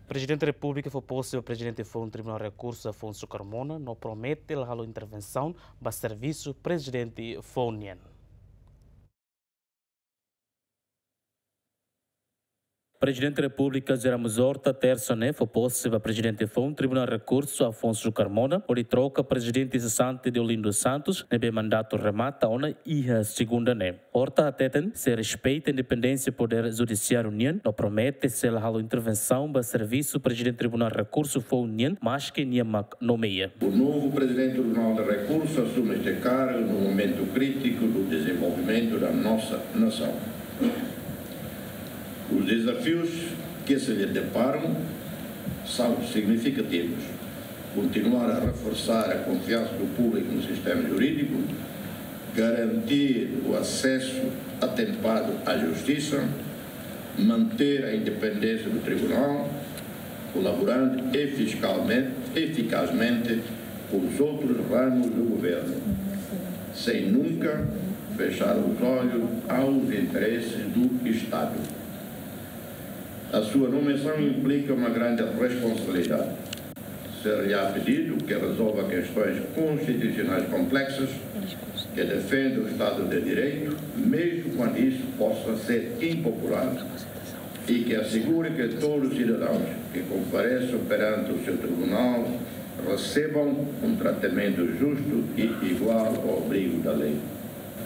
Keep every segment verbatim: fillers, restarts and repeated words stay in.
Prezidente Repúblika fó pose ba Prezidente Foun Tribunál Rekursu Afonso Carmona no promete la halo intervensaun ba servisu Prezidente Foun nian. Prezidente Repúblika José Ramos Horta, tersa ne'e, fó pose ba Prezidente Foun Tribunál Rekursu Afonso Carmona, hodi troka Prezidente sesante Deolindo Santos, ne'ebé mandatu remata ona iha segunda ne'e. Horta hateten sei respeita independénsia podér judisiáriu nian, no promete sei la halo intervensaun ba servisu Prezidente Tribunál Rekursu Foun nian, maske nia mak nomeia. O novo presidente do Tribunal de Recurso assume este cargo no momento crítico do desenvolvimento da nossa nação. Os desafios que se lhe deparam são significativos. Continuar a reforçar a confiança do público no sistema jurídico, garantir o acesso atempado à justiça, manter a independência do tribunal, colaborando eficazmente, eficazmente com os outros ramos do governo, sem nunca fechar os olhos aos interesses do Estado. A sua nomeação implica uma grande responsabilidade. Ser-lhe-á pedido que resolva questões constitucionais complexas, que defenda o Estado de Direito, mesmo quando isso possa ser impopular, e que assegure que todos os cidadãos que compareçam perante o seu tribunal recebam um tratamento justo e igual ao abrigo da lei.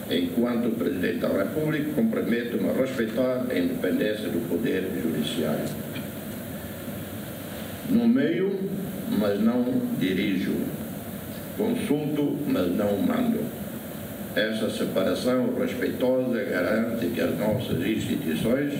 Enquanto Presidente da República, comprometo-me a respeitar a independência do Poder Judiciário. Nomeio, mas não dirijo. Consulto, mas não mando. Esta separação respeitosa garante que as nossas instituições,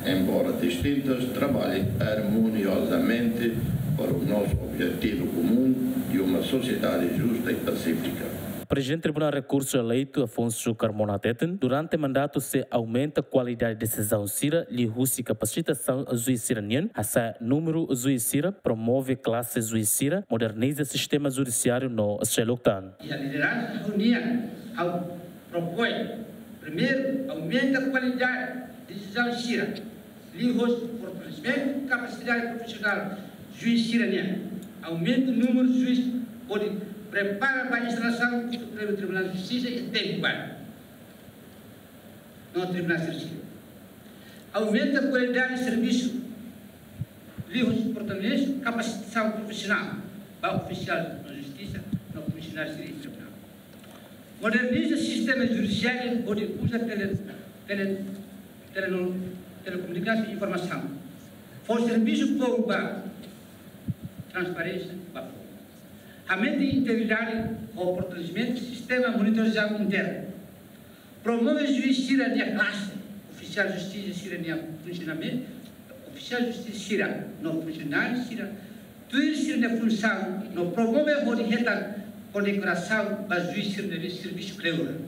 embora distintas, trabalhem harmoniosamente para o nosso objetivo comum de uma sociedade justa e pacífica. Prezidente Tribunál Rekursu eleitu Afonso Carmona hateten, durante mandatu sei aumenta kualidade desizaun sira liuhusi kapasitasaun juís sira nian, hasa'e númeru juís sira, promove klase juís sira, moderniza sistema judisiáriu no seluk tan. Iha lideransa ha'u-nian, ha'u propoin, primeiru, aumenta kualidade desizaun sira, liuhusi fortalesimentu kapasidade profisionál juís sira nian, aumenta númeru juís hodi prepara ba instalasaun Supremu Tribunál de Justisa iha tempu badak no tribunál sira. Aumenta kualidade servisu liuhusi fortalesimentu kapasitasaun profisionál ba ofisiál no justisa no funsionáriu sira iha tribunál. Moderniza sistema judisiáriu hodi uza tele, tele, tele, telekomunikasaun informasaun. Fó servisu povu ba transparénsia ba povu. Aumenta integridade ho fortalesimentu sistema monitorizasaun internu. Promove juís sira-nia klase, ofisiál justisa sira-nia funsionamentu, ofisiál justisa sira no funsionáriu sira, tuir sira-nia funsaun, no promove hodi hetan kondekorasaun ba juís sira-nia servisu kleur.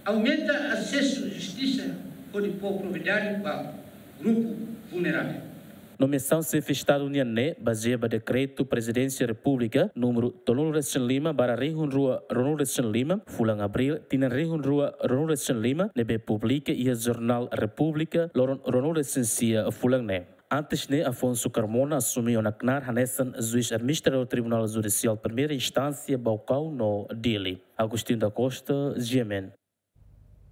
Aumenta asesu justisa hodi fó prioridade ba grupu vulneravel. Nomeasaun Xefe Estadu nian ne'e bazeia ba Dekretu Prezidénsia Repúblika númeru tolunulu-resin-lima barra rihun rua ruanulu-resin-lima, fulan Abríl, tinan rihun rua ruanulu-resin-lima, ne'ebé publika iha Jornál Repúblika loron ruanulu-resin-sia fulan ne'e. Antes ne'e, Afonso Carmona asume ona knaar hanesan Juís Administradór Tribunál Judisiál Primeira Instánsia Baucau no Dili. Agostinho da Costa, G M N.